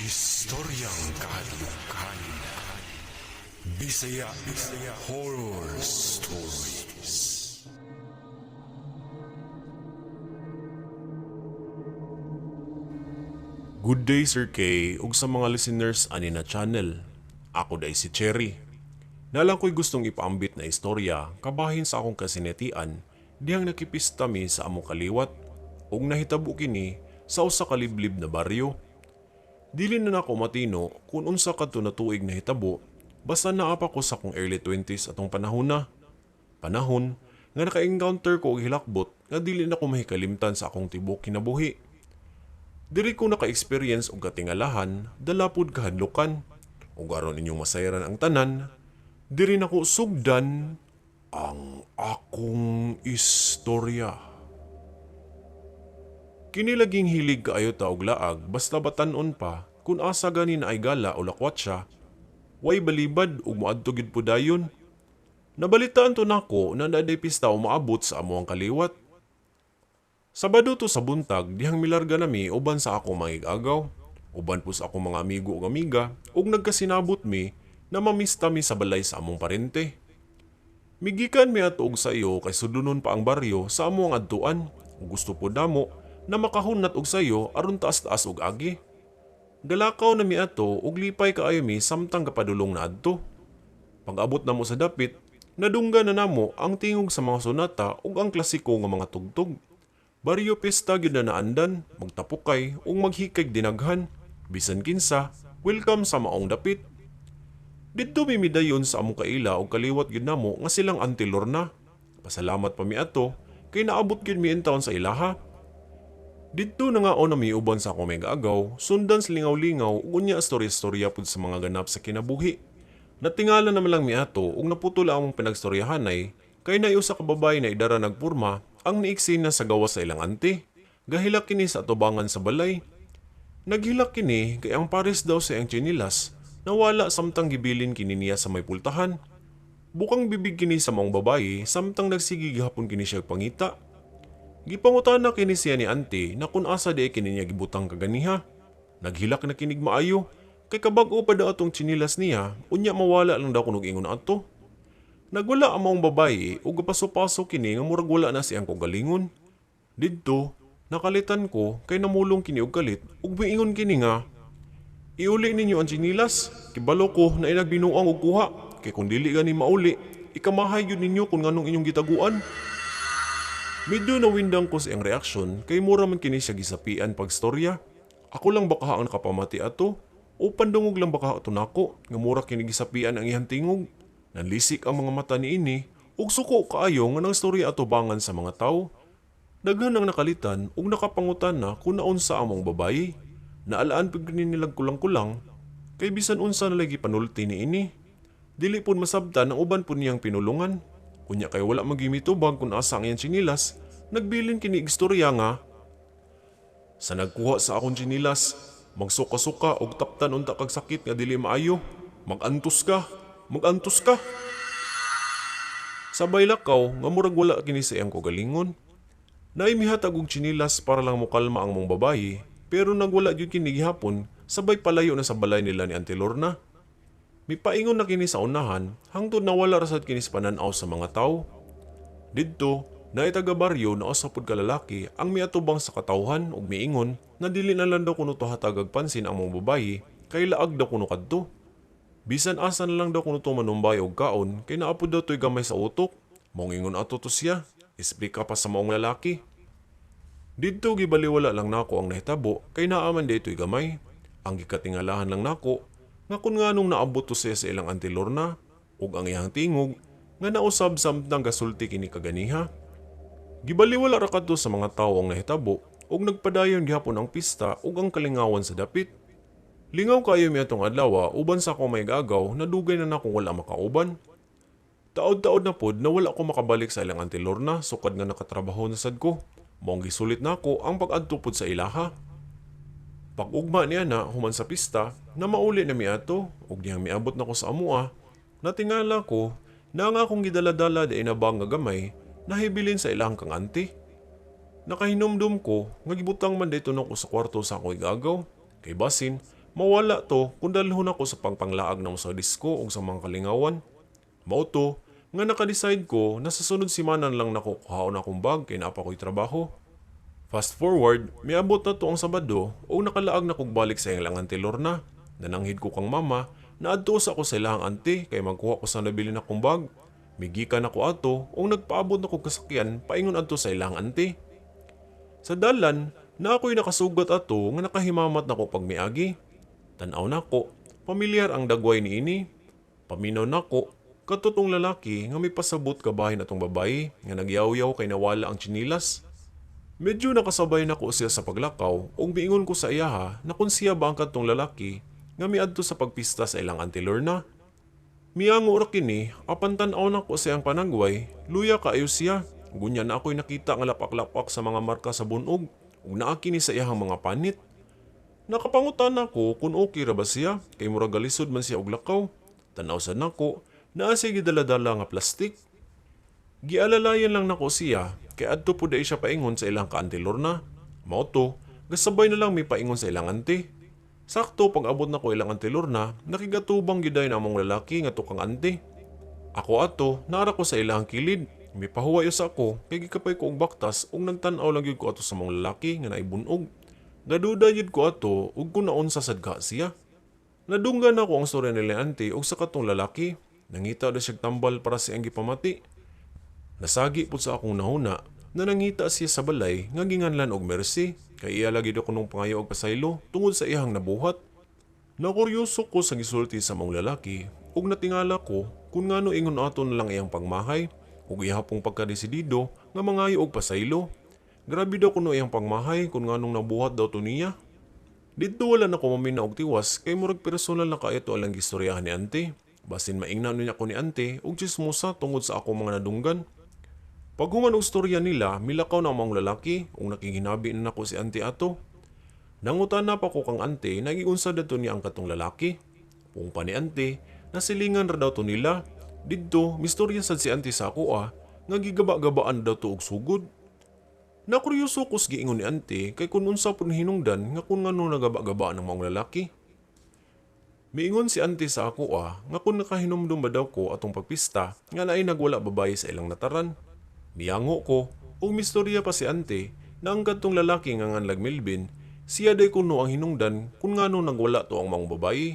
Istoryang kahadlukan. Bisaya Bisaya Horror Stories. Good day, Sir K, ug sa mga listeners ani na channel. Ako day si Cherry. Nalang ko'y gustong ipaambit na istorya kabahin sa akong kasinatian dihang nakipista mi sa among kaliwat ug nahitabo kini sa usa ka liblib na baryo. Dili na nako matino kung unsa kadto na tuig nahitabo, basta naa pa ko sa akong early 20s atong panahon na. Panahon nga naka-encounter ko og hilakbot nga dili na ko mahikalimtan sa akong tibuok kinabuhi. Diri ko naka-experience og katingalahan, dala pod kahadlukan. Ug aron inyong masayran ang tanan, diri nako sugdan ang akong istorya. Kini laging hilig kaayo ta og laag basta batan-on pa kung asa gani na ay gala o lakwatsa, way balibad ug moadto gyud po dayon. Nabalitaan to nako na naday pista umaabot sa amuang kaliwat. Sabado to sa buntag dihang milarga nami uban sa akong mga igagaw, uban po sa akong mga amigo ug amiga ug nagkasinabot mi na mamista mi sa balay sa among parente. Migikan mi ato og sayo kay sudunon pa ang baryo sa amuang adtuan ug gusto po namo na makahunat og sayo aron taas-taas og agi. Galakaw na mi ato ug lipay kaayo mi samtang gapadulong na adto. Pag-abot namo sa dapit, nadunggan na namo ang tingog sa mga sonata ug ang klasiko nga mga tugtog. Baryo pista gyud na naandan, magtapukay ug maghikay dinaghan. Bisan kinsa, welcome sa maong dapit. Didto mi midayon sa among kaila ug kaliwat gyud namo nga silang Auntie Lorna. Pasalamat pa mi ato kay naabot gyud mi intawon sa ilaha. Didto na nga na mi uban sa akong agaw, sundan sa lingaw-lingaw ug unya storya-storya pud sa mga ganap sa kinabuhi. Natingala naman lang mi ato ug naputol ang among pinagstoryahanay kay naay usa ka babae na idara nagpurma ang niiksena sa gawas sa ilang ante. Gahilak kini sa atubangan sa balay. Naghilak kini kay ang pares daw sa iyang tsinilas nawala samtang gibilin kini niya sa may pultahan. Bukang bibig kini sa maong babae samtang nagsige gihapon kini siya pangita. Gipangutana kini siya ni ante na kung asa di kini niya gibutang kaganiha. Naghilak na kinig maayo kay kabag-o pa daw atong tsinilas niya, unya mawala lang daw kunog ingon ato. Nagwala ang maong babae ug gapaso-paso kini nga murag wala na siyang kaugalingon. Didto, nakalitan ko kay namulong kini og kalit ug miingon kini nga, iuli ninyo ang tsinilas, kibalo ko na inagbinuang og kuha, kay kung dili gani mauli, ikamahay gyud ninyo kung nganong inyong gitaguan. Medyo nawindang ko sa iyang reaksyon kay mura man kini siya gisapian pagstorya. Ako lang baka ang nakapamati ato o pandungog lang baka ato nako nga mura kini gisapian ang iyang tingog. Nanlisik ang mga mata niini ug suko kaayo nga nang storya atubangan sa mga tawo. Daghan ang nakalitan ug nakapangutan na kung naunsa ang mong babayi. Naalaan pud kini nilang kulang-kulang kay bisan unsa na lagi panulti niini. Dili pud masabtan ang uban pud niyang pinulungan. Unya kay wala magimitubag kung asa ang iyang tsinilas, nagbilin kini istorya nga sa nagkuha sa akong tsinilas, magsuka-suka og taptan unta kag sakit nga dili maayo. Magantos ka, magantos ka. Sabay lakaw nga murag wala kini sa iyang kaugalingon. Naay mihatag og tsinilas para lang mokalma ang mong babayi, pero nagwala gyud kini gihapon sabay palayo na sa balay nila ni Auntie Lorna. Mipaingon na kini sa unahan hangtod nawala ra sad kini sa panan-aw sa mga tawo. Didto, naay taga baryo na usa pud ka lalaki ang miatubang sa katawhan ug miingon na dili na lang daw kuno to hatagag pansin ang mga babayi kay laag daw kuno kadto. Bisan asa na lang daw kuno to manumbay og kaon kay naa pod daw to'y gamay sa utok. Maong ingon ato to siya, isplika pa sa maong lalaki. Didto gibaliwala lang nako ang nahitabo kay naa man dito'y gamay. Ang gikatingalahan lang nako nga kung nganong naabot to siya sa ilang Auntie Lorna ug ang iyang tingog nga nausab samtang gasulti kini kaganiha. Gibaliwala ra kadto sa mga tawo ang nahitabo ug nagpadayon gihapon ang pista ug ang kalingawan sa dapit. Lingaw kaayo mi atong adlaw uban sa akong may gagaw na dugay na nakong wala makauban. Taod-taod na pod na wala ko makabalik sa ilang Auntie Lorna sukad nga nakatrabaho na sad ko. Maong gisulit nako ang pag-adto pod sa ilaha. Pag-ugma niya na human sa pista na mauli na miato ug dihang miabot nako sa amua, natingala ko na ang akong gidala-dala di na ba nga gamay nahibilin sa ilahang kang auntie. Nakahinumdum ko nga gibutang man dito nako sa kwarto sa akong igagaw kay basin mawala to kung dalhon ako sa pangpanglaag namo sa disco ug sa mga kalingawan. Mao to nga naka-decide ko na sa sunod semana na lang nako kuhaon akong bag kay naa pa ko'y trabaho. Fast forward, miabot na to ang Sabado ug nakalaag na kog balik sa iyang auntie Lorna. Nananghid ko kang mama na adto sa ako sa ilahang auntie kay magkuha ko sa nabili nakong bag. Migikan ako ato ug nagpaabot na kog kasakyan paingon adto sa ilahang auntie. Sa dalan, na ako'y nakasugat ato nga nakahimamat nako pag miagi. Tan-aw nako, pamilyar ang dagway niini. Paminaw nako, katong lalaki nga may pasabot kabahin atong babae nga nagyaw-yaw kay nawala ang tsinilas. Medyo nakasabay nako siya sa paglakaw ug miingon ko sa iyaha na kung siya ba ang kadtong lalaki nga miadto sa pagpista sa ilang auntie Lorna. Miango ra kini apan tan-aw nako siyang panagway, luya kaayo siya. Gunya na ako'y nakita nga lapak-lapak sa mga marka sa bunog ug naa kini sa iyahang mga panit. Nakapangutan ako kung okay ra ba siya kay murag galisod man siya og lakaw. Tan-aw sad nako, naa siya gidala-dala nga plastik. Gialalayan lang nako siya kay adto pud ay siya paingon sa ilang ka-auntie Lorna. Mao to, gasabay na lang mi paingon sa ilang auntie. Sakto pag abot nako ilang auntie Lorna, nakigatubang gyud na among lalaki nga kang auntie. Ako ato, naara ko sa ilang kilid. Mipahuway usa ko kay gikapay ko og baktas ug nagtan-aw lang gyud ko ato sa mga lalaki nga naibun-og. Gaduda gyud ko ato ug kun naunsa sad ka siya. Nadunggan ako ang storya nila auntie ug sa katong lalaki. Nangita daw siyag tambal para sa iyang gipamati. Nasagi pud sa akong nahuna na nangita siya sa balay nga ginganlan og Mercy kay iya lagi daw kunong pangayo og pasaylo tungod sa iyang nabuhat. Nakuryoso ko sa gisulti sa maong lalaki ug natingala ko kung ngano ingon ato na lang iyang pagmahay ug iya pong pagkadesidido nga mangayo og pasaylo. Grabe daw kuno iyang pagmahay kung nganong nabuhat daw to niya. Didto wala na ko maminaw og tiwas kay murag personal na kaayo to alang gistoryahan ni ante. Basin maingnan niya ko ni ante og chismosa tungod sa akong mga nadunggan. Paghuman og storya nila, milakaw na ang mga lalaki ug nakiginabi na nako si ante ato. Nangutan na pa ko kang ante na giunsa dato niya ang katong lalaki. Pung pa ni ante, nasilingan ra daw to nila. Didto, mistorya sad si ante sa ako nga gigaba-gabaan daw to og sugod. Nakuryoso ko sa giingon ni ante kay kun unsa pud hinungdan nga kung ngano nagaba-gabaan ang maong lalaki. Miingon si ante sa ako nga kung nakahinumdum ba daw ko atong pagpista nga naay nagwala babae sa ilang nataran. Niyango ko ug mistorya pa si ante na ang kadtong lalaki nga nganlag Melvin, siya day kuno ang hinungdan kung ngano nagwala to ang maong babae.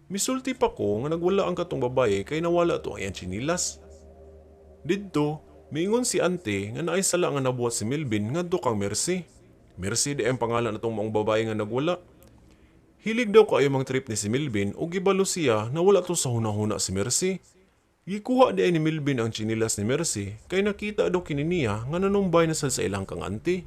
Misulti pa ko nga nagwala ang katong babae kay nawala to ang iyang tsinilas. Didto, miingon si ante nga naay sala nga nabuhat si Melvin ngadto kang Mercy. Mercy di ang pangalan atong maong babae nga nagwala. Hilig daw kaayo mang trip ni si Melvin ug gibalo siya na wala to sa hunahuna si Mercy. Gikuha di ay ni Melvin ang tsinilas ni Mercy kay nakita daw kini niya nga nanumbay na sad sa ilang kang ante.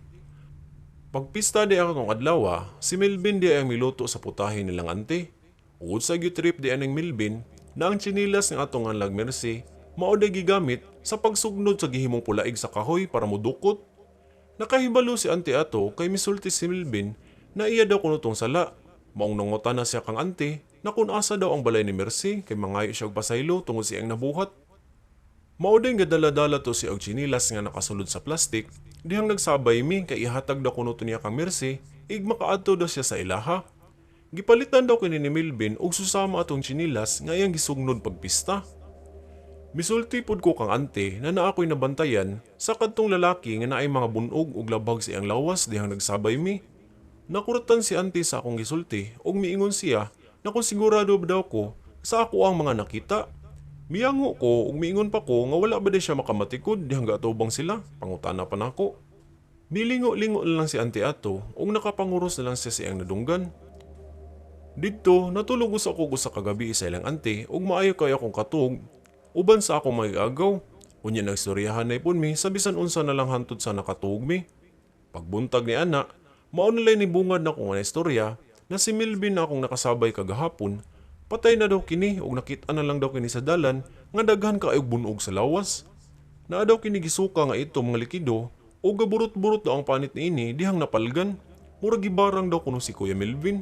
Pagpista di ako adlaw, si Melvin di ay ang miluto sa putahe nilang ante. Ugod sa trip di aning Melvin na ang tsinilas ng atong nganlag Mercy mao day gigamit sa pagsugnod sa gihimong pulaig sa kahoy para mudukot. Nakahibalo si ante ato kay misulti si Melvin na iya daw kuno tong sala. Maong nangutan na siya kang ante na kung asa daw ang balay ni Mercy kay mangayo siya og pasaylo tungod sa iyang nabuhat. Mao din gadala-dala to si og tsinilas nga nakasulod sa plastik dihang nagsabay mi kay ihatag daw kuno to niya kang Mercy ig makaadto daw siya sa ilaha. Gipalitan daw kini ni Melvin og susama atong tsinilas nga iyang gisugnod pagpista. Misulti pud ko kang ante na naa ko'y nabantayan sa kadtong lalaki nga naay mga bunog ug labag sa iyang lawas dihang nagsabay mi. Nakuratan si ante sa akong gisulti ug miingon siya na kung sigurado ba daw ko sa ako ang mga nakita. Miyango ko ug miingon pa ko nga wala ba di siya makamatikod dihang gaatubang sila, pangutana pa nako. Milingo-lingo na lang si ante ato ug nakapanguros na lang siya sa iyang nadunggan. Didto, natulog usa ko usa ka gabi sa ilang ante ug maayo kay akong katug uban sa akong mga agaw. Unya nagstoryahan na ipon mi sa bisan unsa na lang hantod sa nakatuog mi. Pagbuntag ni ana, mao nilay ni bungad na ko nga istorya na si Melvin na akong nakasabay kagahapon, patay na daw kini ug nakita na lang daw kini sa dalan nga daghan kaayo bunog sa lawas. Naa daw kini gisuka nga ito mga likido ug gaburot-burot daw ang panit niini dihang napalgan. Murag gibarang daw kuno si Kuya Melvin.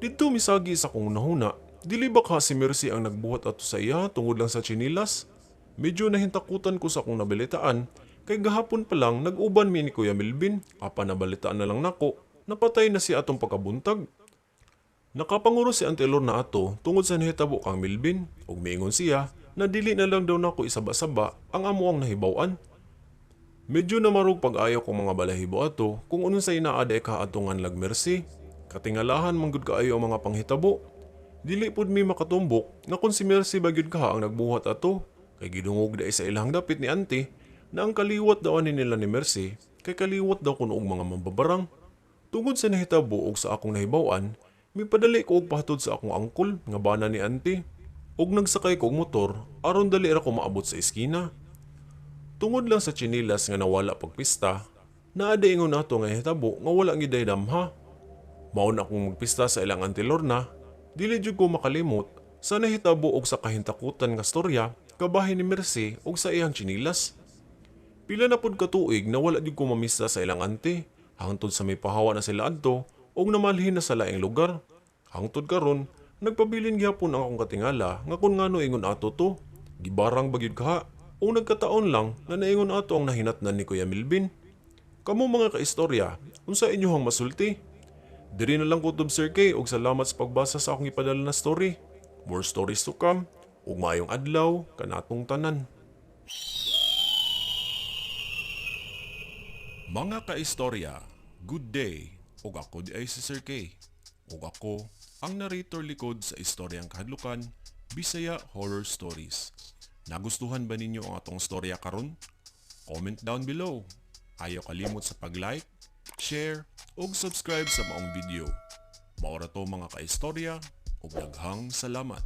Didto misagi sa akong nahuna, dili ba ka si Mercy ang nagbuhat ato sa iya tungod lang sa tsinilas? Medyo nahintakutan ko sa akong nabalitaan kay gahapon pa lang nag-uban mi ni Kuya Melvin, apan nabalitaan na lang nako, napatay na siya atong pagkabuntag. Nakapanguro si Auntie Lorna ato tungod sa nahitabo kang Melvin ug miingon siya na dili na lang daw nako isaba-saba ang amoang nahibaw-an. Medyo namarog pag-ayo kong mga balahibo ato kung unsay naa diay ka ato nganlag Mercy. Katingalahan man gud kaayo ang mga panghitabo. Dili pud mi makatumbok nga kung si Mercy ba gyud kaha ang nagbuhat ato kay gidungog diay sa ilang dapit ni Auntie na ang kaliwat daw ani nila ni Mercy kay kaliwat daw kuno og mga mambabarang. Tungod sa nahitabo og sa akong nahibaw-an, mipadali ko og pahatod sa akong angkol nga bana ni Auntie ug nagsakay ko og motor aron dali ra ko maabot sa eskina. Tungod lang sa tsinelas nga nawala pagpista, naa diay ingon ato nga hitabo nga wala giday damha. Mao na akong magpista sa ilang Auntie Lorna, dili jud ko makalimot sa nahitabo og sa kahintakutan nga storya kabahin ni Mercy og sa iyang tsinelas. Pila na pud ka tuig na wala jud ko mamista sa ilang auntie, hangtod sa mipahawa na sila adto ug namalhin na sa laing lugar. Hangtod karon, nagpabilin gihapon ang akong katingala nga kung ngano ingon ato to. Gibarang ba gyud kaha o nagkataon lang nga naingon ato ang nahinatnan ni Kuya Melvin? Kamo mga kaistorya, unsa inyohang masulti? Diri na lang kutob, Sir K, ug salamat sa pagbasa sa akong ipadala na story. More stories to come ug maayong adlaw kanatong tanan. Mga kaistorya, good day. Ug ako diay si Sir K. Ug ako ang narrator likod sa istoryang kahadlukan, Bisaya Horror Stories. Nagustuhan ba ninyo ang atong storya karon? Comment down below. Ayaw kalimot sa pag-like, share, ug subscribe sa maong video. Mao ra to, mga kaistorya, ug daghang salamat.